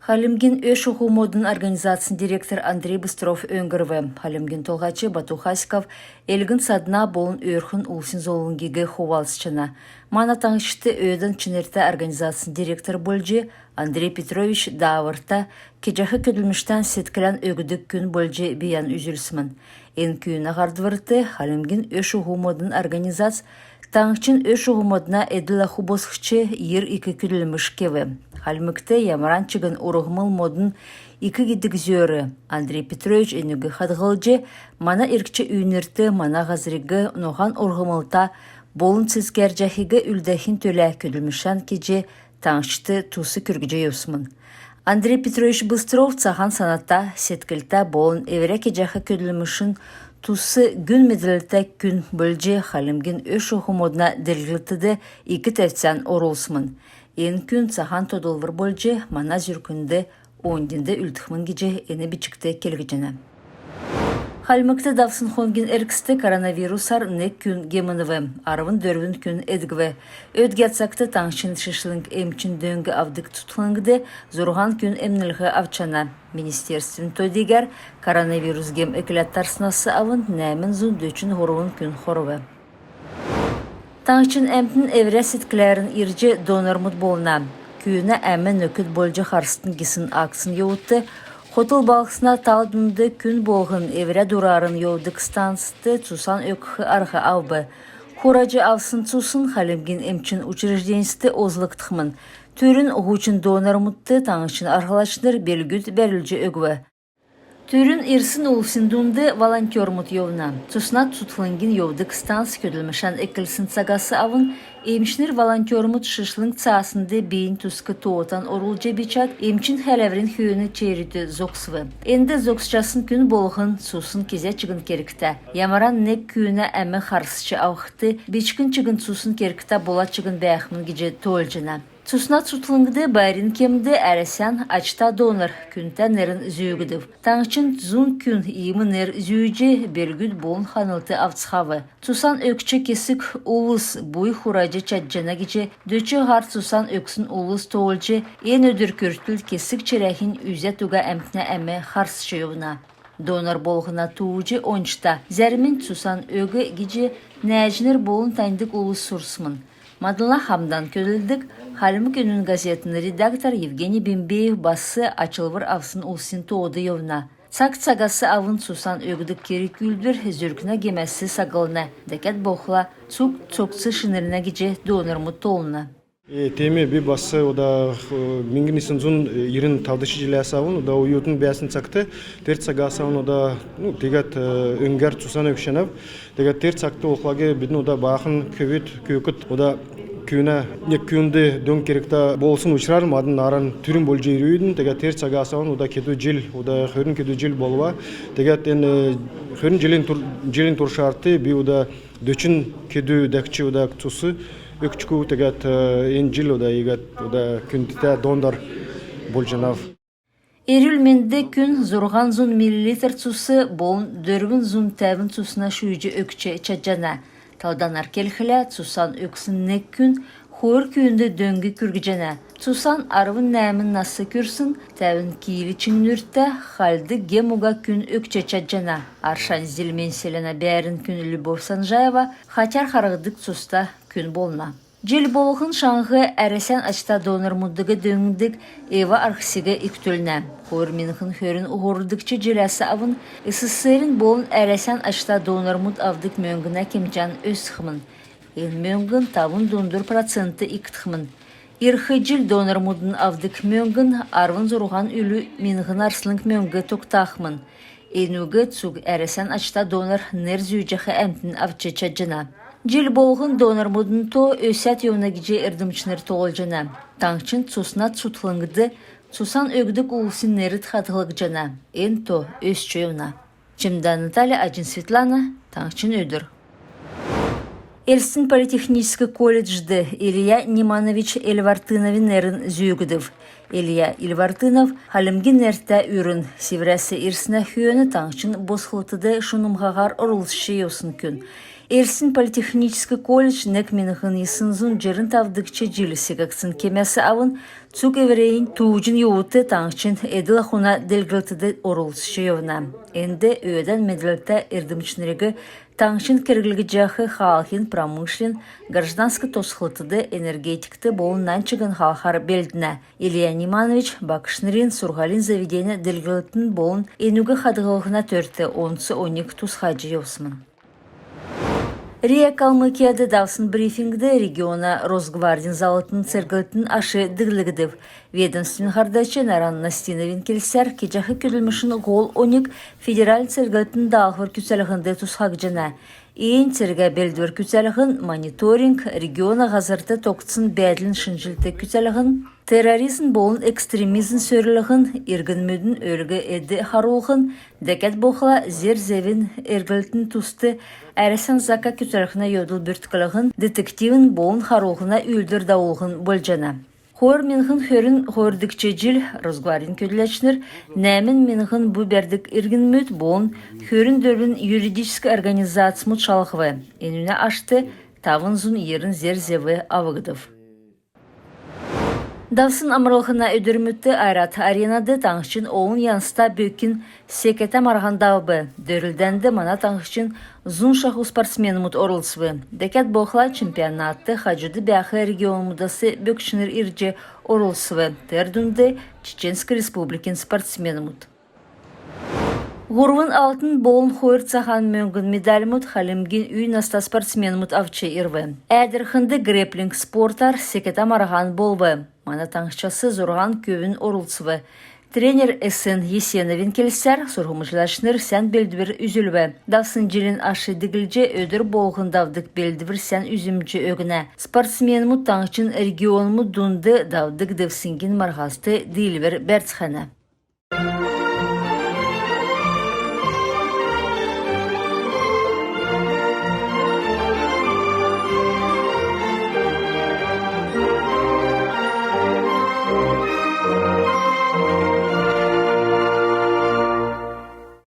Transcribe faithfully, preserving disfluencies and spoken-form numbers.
Хальмгин ө-шуһу модн организацин директор Андрей Быстров өңгрв. Хальмгин Толһач Бату Хасиков элгн-садна болн өөрхн улсин зовлңгиг хувалцҗана. Мана таңһчд өөдән чинртә организацин директор болҗ Андрей Петрович дааврта, кеҗәх көдлмштән седклән өгдг күн болҗ бийән үзүлсмн. Эн күүнә һардврт Хальмгин ө-шуһу модн организац таңһчин ө-шуһу модна эдл-аху босхҗ йир ик көдлмш кев. Хальмгт ямаран чигн урһмл модн ик гидг зөөр. Андрей Петрович энүг хадһлҗ, мана иргч үйнрт мана һазриг ноһан урһмлта болн цецгәрҗәхиг үлдәхин төлә көдлмшән кеҗ, таңһчд тус күргҗ йовсмн. Андрей Петрович Быстров цаһан саната, седклтә болн эврә кеҗәх көдлмшин тус гүн медрлтә күн болҗ Хальмгин ө-шуһу модна делгрлтд ик тәвцән орулсмн. Эн күн цаһан тодлвр болҗ мана зүркнд оньдинд үлдхмн гиҗ эн бичгт келгдҗәнә. Хальмгт давсн хонгин эргцд коронавирусар нег күн гемнв, арвн дөрвн күн эдгв. Өдгә цагт таңһчин шишлң эмчин дөң авдг цутхлңд зурһан күн эмнлһ авчана. Министерствин то-дигәр коронавирус гем экләд тарснас авн нәәмн зун дөчн һурвн күн хорв. Таңһчин әмтн эврә седкләрн ирҗ донормуд болна. Күүнә әм нөкд болҗ харстн гисн акцин йовудт хотл балһсна тал дунд күн болһн эврә дурарн йовдг станцд цусан өгх арһ авв. Хураҗ авсн цусн Хальмгин эмчин учрежденьст олзлгдхмн. Түрүн һучн донормудт таңһчин арһлачнр белгүд бәрүлҗ өгв. Түрүн ирсн улсин дунд волонтермуд йовна. Цусна цутхлңгин йовдг станц көдлмшән эклсн цагас авн эмчнр волонтермуд шишлң цааснд бийиннь туск тоотан орулҗ бичәд, эмчин хәләврин хөөн черүд зогсв. Энд зогсчасн күн болһн цусн кезә чигн кергтә. Ямаран нег күүнә әм харсч авхд бичкн чигн цусн кергтә, болад чигн бәәхмн гиҗ тоолҗана. Цусна цутхлңд байрин кемд Әрәсән ачта донор күндтә нерн зүүгдв. Таңһчин зун күн иим нер зүүҗ, белгүд болн ханлт авцхав. Цусан өгч кесг улс буй хураҗ чадҗана гиҗ дөч һар цусан өгсн улс тоолҗ, эн өдр күртл кесг чирәһинь үзәд уга әмтнә әм харсч йовна. Донор болһна тууҗ ончта, зәрмнь цусан өг гиҗ нәәҗнр болн таньдг улс сурсмн. Маднла хамдан көдлдг Хальмг үнн газетин редактор Евгений Бембеев бас ачлвр авсн улсин тоод йовна. Цаг-цагас авн цусан өгдг керг-үүлдвр зүркнә гемәс саглна, дәкәд болхла цуг цогц шинрнә гиҗ донормуд тоолна. Э, тиим, би бас ода, э, миңһн йисн зун йирн тавдгч җиләс авн, ода оютн бәәсн цагт, тер цагас авн ода, ну, тегәд, э, өңгәр цусан өгчәнәв. Тегәд тер цагт болхла бидн ода баахн көвүд, күүкд ода күүнә, нег күүнд дөң кергтә болсн учрар мадн нааран түрүн болҗ ирүвидн. Тегәд тер цагас авн ода кедү җил, ода хөрн кедү җил болва. Тегәд эн, э, хөрн җилин тур-, җилин туршарт би ода дөчн кедү дәкҗ ода цус өгчкүв. Тегәд, э, эн җил ода иигәд ода күндтә донор болҗанав. Эрүл-менд күн зурһан зун миллилитр цус болн дөрвн зун тәвн цусна шүүҗ өгч чадҗана. Талданар келхлә, цусан өгсн нег күн хойр күүнд дөң күргҗәнә. Цусан арвн нәәмн нас күрсн, тәвн кил чиңнүртә, хальдг гем уга күн өгч чадҗана. Аршань Зилмнь селәнә бәәрн күн Любовь Санжаева хатяр харһдг цуста күн болна. Җил болһн шаңһ Әрәсән ачта донормудыг дөңндг Эва арһсиг икдүлнә. Хойр миңһн хөрн һурвдгч җиләс авн СССР-ин болн Әрәсән ачта донормуд авдг мөңгнә кемтән өсхмн. Эн мөңгн тавн дундур процент икдхмн. Ирх җил донормудын авдг мөңгн арвн зурһан үлү миңһн арслң мөңг тогтахмн. Энүг цуг Әрәсән ачта донор нер зүүҗәх әмтн авч чадҗана. Җил болһн донормудын то өсәд йовна гиҗ эрдмчнр тоолҗана. Таңһчин цусна цутхлңд цусан өгдг улсин нерд хадһлгдҗана. Эн то өсч йовна. Чимдә Наталья, Аҗин Светлана, Таңһчин өдр. Элстин политехническ колледжд Илья Ниманович Эльвартыновин нерн зүүгдв. Илья Эльвартынов Хальмгин нертә үрн. Сиврәс ирснә хөөн таңһчин босхлтд шунмһаһар орлцҗ йовсн күн. Элстин политехническ колледж нег миңһн йисн зун җирн тавдгч җил секгдсн кемәс авн цуг эврәннь тууҗин йовудт таңһчин эдл-ахуна делгрлтд орлцҗ йовна. Энд өөдән медлтә эрдмчнриг таңһчин керглгдҗәх хаалһин, промышленн, гражданск тосхлтд, энергетикт болн нань чигн халхар белднә. Илья Ниманович багшнрин, сурһулин заведенин делгрлтин болн энүг хадһллһна төрт онц оньг тусхаҗ йовсмн. РИА Калмыкияд давсн брифингд региона Росгвардин заллтын церглтин аш диглгдв. Ведомствин һардач Наран Настиновин келсәр, кеҗәх көдлмшин һол оньг федеральн церглтин даалһвр күцәлһнд тусхагдҗана. Эн цергә белдвр күцәлһн, мониторинг, региона һазрт тогтсн бәәдлин шинҗлт күцәлһн, терроризм болн экстремизм сөрлһн, иргнмүдин өлг-эд харулһн, дәкәд болхла зер-зевин эрглтин туст Әрәсән зака күцәлһнә йовдл бүртклһн, детективн болн харулһна үүлдвр давулһн болҗана. Хойр миңһн хөрн хойрдгч җил Росгвардин көдләчнр нәәмн миңһн бу бәрдг иргнмүд болн хөрн дөрвн юридическ организацмуд шалһв. Энүнә ашт тавн зун йирн зер-зев авгдв. Давсн амрлһна өдрмүдт «Ойрат Аренад» таңһчин олн янзта бөкин секәтә марһан давв. Дөрлдәнд мана таңһчин зун шаху спортсменмүд орлцв. Дәкәд болхла чемпионатд хаҗуд бәәх регионмудас бөкчнр ирҗ орлцв. Тер дунд Чеченск Республикин спортсменмүд. Һурвн алтн болн хойр цаһан мөңгн медальмуд хальмгин үй наста спортсменмүд авч ирв. Әәдрхнд грэпплинг спортар секәтә марһан болв. Мана таңһчас зурһан көвүн орлцв. Тренер С Н Есеновин келсәр, сурһмҗлачнр сән белдвр үзүлв. Давсн җилин аш диглҗ, өдр болһн давдг белдвр сән үзмҗ өгнә. Спортсменмүд таңһчин регионмуд дунд давдг девсңгин марһаст диилвр бәрцхәнә.